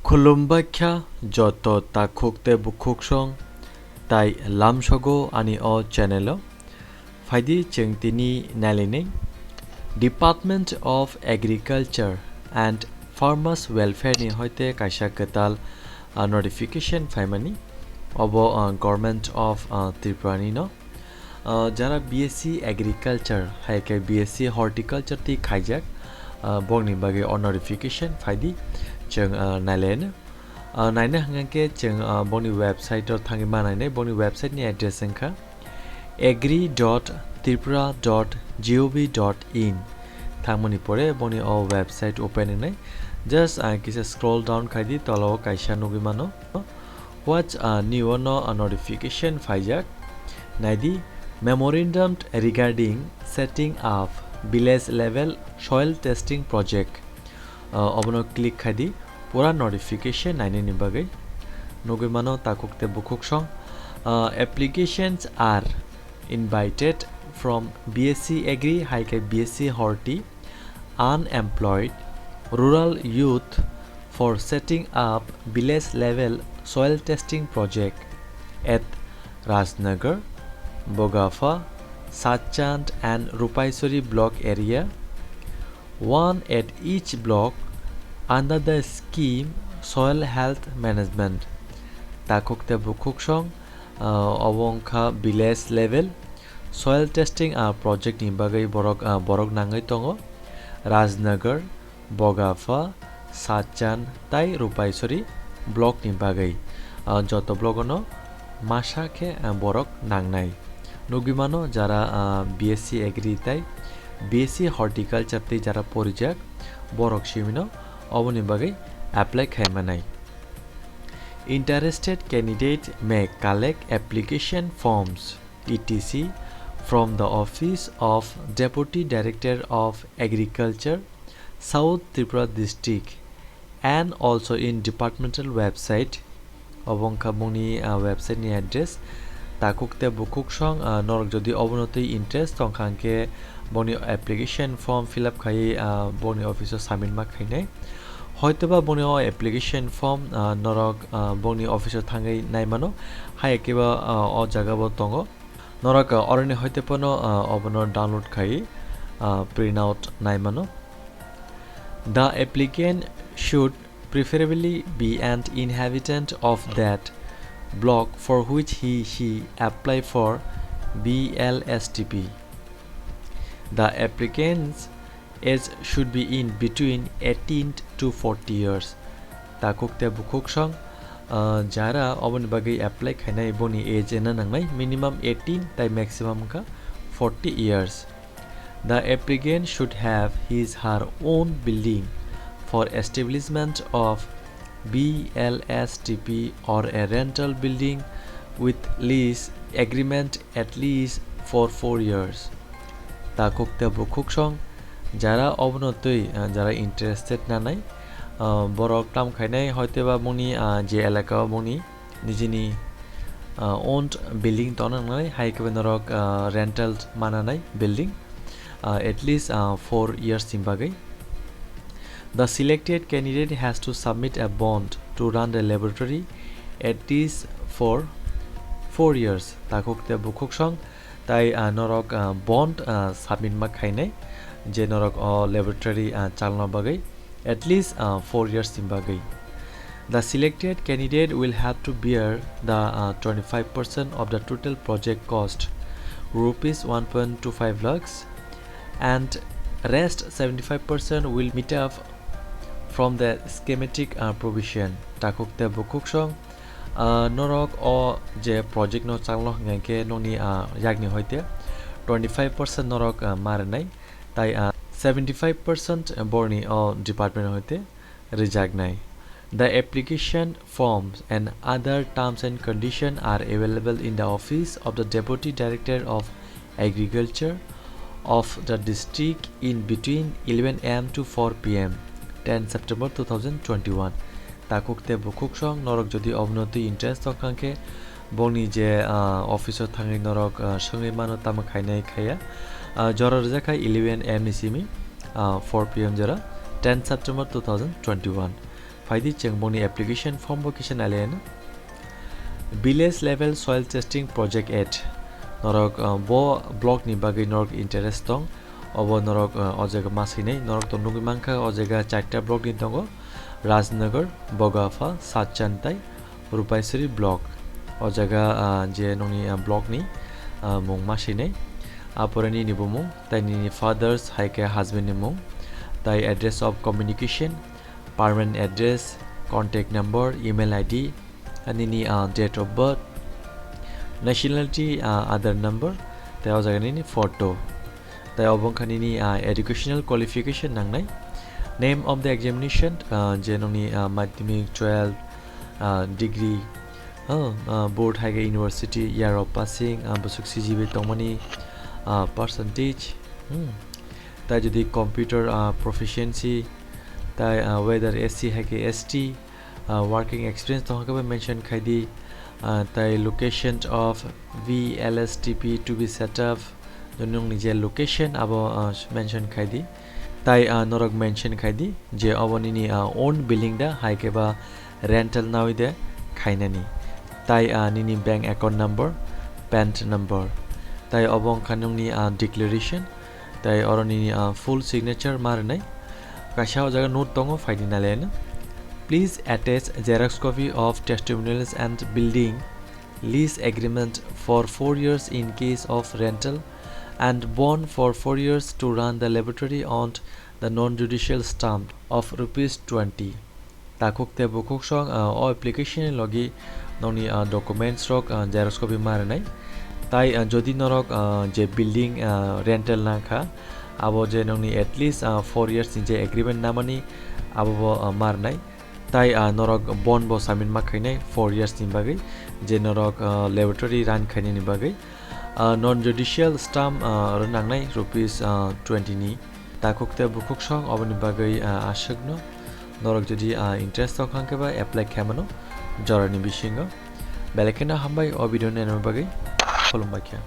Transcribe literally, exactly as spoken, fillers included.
Khulumbaikha joto takhuk tei bukhuksong tai lamsogo ani o channel o. Phaidi chwng tini nailainai Department of Agriculture and Farmers Welfare ni hoite kaisa kwtal, ah, notification phaimani. Obo, ah, Government of, ah, Tripura ni no. Ah, jara B S C Agriculture hai khe B S C Horticulture twi khaijak, ah, bongni bagwi o notification phaidi chwng, ah, nailainai. Ah, naina hwnkhe chwng, ah, bongni website o thangwi ma nainai. Bongni website ni address wngkha agri dot tripura dot gov dot in. Thangmani pore bongni o website open wngnai. Just, ah, kisa scroll down khaidi, tola o kaisa nugwi mano. Watch, ah, new no, ah, notification phaijak. Naidi, memorandum regarding setting up village level soil testing project. Ah, obono click khaidi, pura notification nainani bagwi. Nugwi mano takhuk tei bukhuksong. Ah, applications are invited from B S C Agri hai khe B S C Horti, unemployed rural youth for setting up village level soil testing project at Rajnagar, Bogapha, Satchand and Rupaisori block area, one at each block under the scheme Soil Health Management. Takhuk tei bukhuksong, ah, obo wngkha village level soil testing, ah, project ni bagwi borok, ah, borok nangwi tongo. Rajnagar, Bogapha, Satchan tai Rupaisori block ni bagwi, ah, joto block ono masa khe, ah, borok nangnai. Nugwi mano jara, ah, B S C Agri tai B S C Horticulture tei jara porijak borok simino oboni bagwi apply khai manai. Interested candidate may collect application forms, et cetera from the office of Deputy Director of Agriculture, South Tripura District, and also in departmental website. Obo wngkha bongni, ah, website ni address. Takhuk tei bukhuksong, ah, norok jodi obono twi interest tongkha hwnkhe bongni application form fill up khaiwi, ah, bongni office o submit ma khainai. Hoitoba bongni o application form, ah, norok, ah, bongni office o thangwi nai mano. Hai khe bo, ah, o jaga bo tongo. Norok, ah, oroni hoite phano, ah, obono download khai, ah, print out nai mano. The applicant should preferably be an inhabitant of that block for which he, she apply for B L S T P. The applicant's age should be in between eighteen to forty years. Takhuk tei bukhuksong, ah, jara oboni bagwi apply khainai boni age wngna nangnai minimum eighteen tai maximum wngkha forty years. The applicant should have his, her own building for establishment of B L S T P or a rental building with lease agreement at least for four years. Takhuk tei bukhuksong jara obono twi, ah, jara interested nanai, ah, borok tam khainai hoiteba bongni, ah, je elaka o bongni nijini, ah, owned building tongna nangnai, hai khe norok, ah, rental mananai building, ah, at least, ah, four years ni bagwi. The selected candidate has to submit a bond to run the laboratory at least for four years. Takhuk tei bukhuksong tai, ah, norok, ah, bond, ah, submit ma khainai je norok o laboratory, ah, chalna bagwi at least, ah, four years ni bagwi. The selected candidate will have to bear the, ah, twenty-five percent of the total project cost, rupees one point two five lakhs, and rest seventy-five percent will meet up from the schematic, ah, provision. Takhuk tei bukhuksong, ah, norok o je project no chalno hwnkhe nokni, ah, yakni hoite twenty-five percent norok, ah, ma rwnai, tai, ah, seventy-five percent borni o department hoite rijaknai. The application forms and other terms and conditions are available in the office of the Deputy Director of Agriculture of the district in between eleven A M to four P M, ten September two thousand twenty-one. Takhuk tei bukhuksong norok jodi obono twi interest tongkha khe bongni je, ah, office o thangwi norok, ah, swngwi mano tamo khainai khaiya. Ah, jora rwjak khai eleven A M ni simi, ah, four P M jora, ten September two thousand twenty-one. Phaidi chwng bongni application form bo kisa nailaina. Village Level Soil Testing Project at. Norok, uh, bo block ni bagwi norok interest tong. Obo norok, uh, o jaga ma swinai. Norok to nugwi mankha o jaga charta block ni tongo. Rajnagar, Bogapha, Satchantai, Rupaisri block. O jaga, uh, je nongni, uh, block ni, uh, mung ma swinai. Apore nini bumung, tai nini father's hai khe husband ni mung. Tai address of communication, permanent address, contact number, email I D, nini, uh, date of birth, nationality, uh, Aadhaar number, tai o jaga nini photo. Tai obo wngkha nini, uh, educational qualification nangnai. Name of the examination, uh, je nongni, uh, madhyamik, twelve, uh, degree, uh, uh, board hai khe university, year of passing, uh, bwswk C G P A tongmani, uh, percentage, hmm. Tai jodi computer, uh, proficiency, tai, uh, whether S C hai khe S T, uh, working experience tongkha khe mention khai di, uh, tai location of V L S T P to be set up, nongni je location abo, uh, mention khai di, tai, uh, norok mention khai di je obo nini, uh, own building da hai khe ba rental nawi de khainani, tai, uh, nini bank account number, PAN number, tai obo wngkha nongni, uh, declaration, tai oro nini, uh, full signature ma rwnai. Kaisa o jaga note tongo, phaidi nailaina. Please attach xerox copy of testimonials and building lease agreement for four years in case of rental and bond for four years to run the laboratory on the non-judicial stamp of rupees twenty. Takhuk tei bukhuk song, ah, o application ni logi nongni, ah, documents rok, ah, xerox copy ma rwnai. Tai, ah, jodi norok, ah, je building, ah, rental nangkha, abo je nongni at least, ah, four years ni je agreement namani, abo bo, ah, ma rwnai. Tai, ah, norok bond bo submit ma khainai four years ni bagwi, je norok, ah, laboratory run khainani bagwi. Ah, non judicial stamp, ah, oro nangnai rupees, ah, twenty ni. Takhuk tei bukhuk song oboni bagwi, ah, aswkno. Norok jodi, ah, interest tong kha hwnkhe ba apply khaimano jorani bisingo. Belai kheno hambai o video nainani bagwi, khulumbai khe.